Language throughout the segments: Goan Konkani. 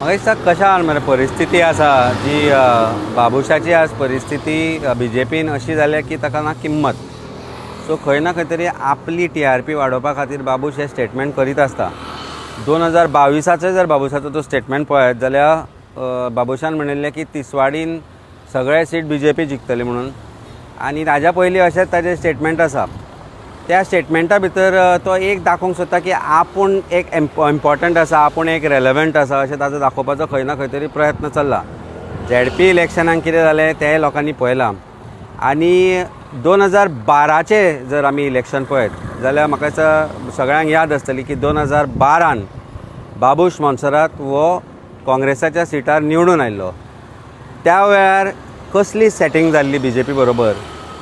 म्हाका दिसता कशें आहा मरे परिस्थिती आसा जी बाबुशाची आज परिस्थिती बीजेपीन अशी जाल्या की ताका ना किंमत. सो खंय ना खंय तरी आपली टीआरपी वाडोवपा खातीर बाबूश हें स्टेटमेंट करीत आसता. 2022आचो जर बाबूशाचो तो स्टेटमेंट पळयत जाल्यार बाबूशान म्हणिल्लें की तिसवाडीन सगळे सीट बीजेपी जिखतली म्हणून, आनी ताज्या पयलीं अशेंच ताजें स्टेटमेंट आसा. त्या स्टेटमेंटा भितर तो एक दाखोवंक सोदता की आपूण एक इम्पॉर्टंट आसा, आपूण एक रेलेवंट आसा, अशें ताजो दाखोवपाचो खंय ना खंय तरी प्रयत्न चल्ला. झेडपी इलेक्शनाक कितें जालें तें लोकांनी पळयलां, आनी 2012चें जर आमी इलेक्शन पळयत जाल्यार म्हाका दिसता सगळ्यांक याद आसतली की 2012न बाबूश मोन्सेरात हो काँग्रेसाच्या सिटार निवडून आयिल्लो. त्या वेळार कसली सेटींग जाल्ली बीजेपी बरोबर,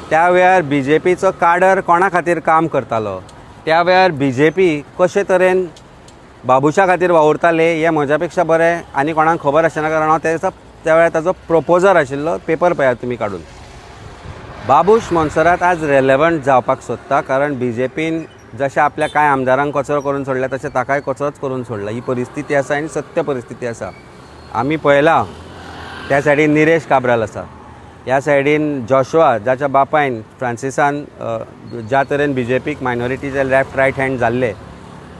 त्या वेळार बीजेपीचो काडर कोणा खातीर काम करतालो, त्या वेळार बीजेपी कशे तरेन बाबुशा खातीर वावुरताले हें म्हज्या पेक्षा बरें आनी कोणाक खबर आसना, कारण हांव त्या दिसा त्या वेळार ताजो प्रपोजर आशिल्लो. पेपर पळयात तुमी काडून. बाबूश मोन्सेरात आज रेलेवंट जावपाक सोदता, कारण बीजेपीन जशें आपल्या कांय आमदारांक कचरो करून सोडला तशें ताकाय कचरोच करून सोडला. ही परिस्थिती आसा आनी सत्य परिस्थिती आसा. आमी पळयलां, त्या सायडीन निरेश काब्राल आसा, ह्या सायडीन जॉशुआ जाच्या बापायन फ्रांसिसान ज्या तरेन बीजेपीक मायनॉरिटीचे लेफ्ट रायट हँड जाल्ले,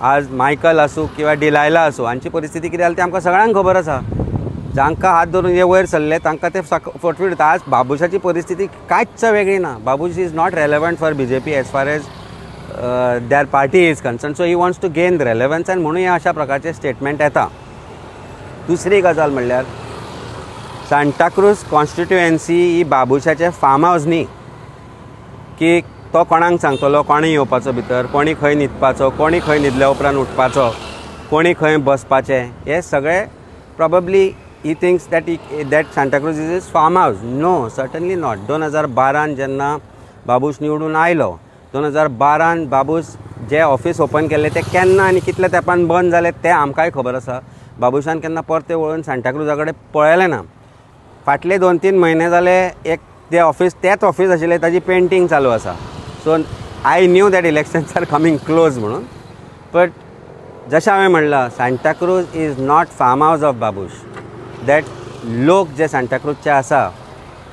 आज मायकल आसूं किंवा डिलायला आसूं, हांची परिस्थिती कितें जाली ती आमकां सगळ्यांक खबर आसा. जांकां हात धरून हे वयर सरले तांकां ते फटवीट. आज बाबुशाची परिस्थिती कांयच वेगळी ना. Babush is not relevant for BJP as far as their party is concerned, so he wants to gain relevance आनी म्हणून हे अशा प्रकारचे स्टेटमेंट येता. दुसरी गजाल म्हणल्यार सांताक्रूज कॉन्स्टिट्युएन्सी ही बाबुशाचें फार्म हावस न्ही की तो कोणाक सांगतलो कोणी येवपाचो भितर, कोणी खंय न्हिदपाचो, कोणी खंय न्हिदल्या उपरांत उठपाचो, कोणी खंय बसपाचें. हे सगळें probably he thinks that Santa Cruz is his farm house. No, certainly not. 2012न जेन्ना बाबूश निवडून आयलो, 2012न बाबूश जे ऑफीस ओपन केल्लें तें केन्ना आनी कितल्या तेंपान बंद जालें तें आमकांय खबर आसा. बाबूशान केन्ना परतें वळून सांताक्रुजा कडेन पळयलें ना. फाटले 2-3 म्हयने जाले एक तें ऑफीस तेंच ऑफीस आशिल्लें, ताजी पेंटींग चालू आसा. So I knew that elections are coming close म्हणून. बट जशें हांवें म्हणलां, Santa Cruz is not farm house of Babush, that लोक जे सांताक्रूजचे आसा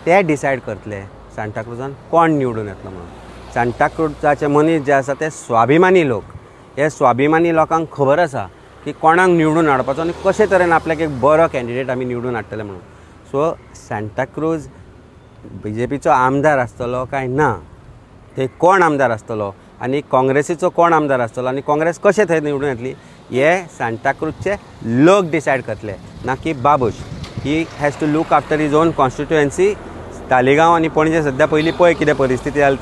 ते डिसायड करतले सांताक्रुजान कोण निवडून येतलो म्हणून. सांताक्रुजाचे मनीस जे आसा ते स्वाभिमानी लोक. हे स्वाभिमानी लोकांक खबर आसा की कोणाक निवडून हाडपाचो आनी कशे तरेन आपल्याक एक बरो कॅन्डिडेट आमी निवडून हाडटले म्हणून. सो सांताक्रूज बीजेपीचो आमदार आसतलो काय ना, ते कोण आमदार आसतलो आनी काँग्रेसीचो कोण आमदार आसतलो आनी काँग्रेस कशें थंय निवडून येतली हे सांताक्रूजचे लोक डिसायड करतले, ना की Babush. He has to look after his own constituency. Taleigao आनी पणजे सद्या पयलीं पळय कितें परिस्थिती जाली ती.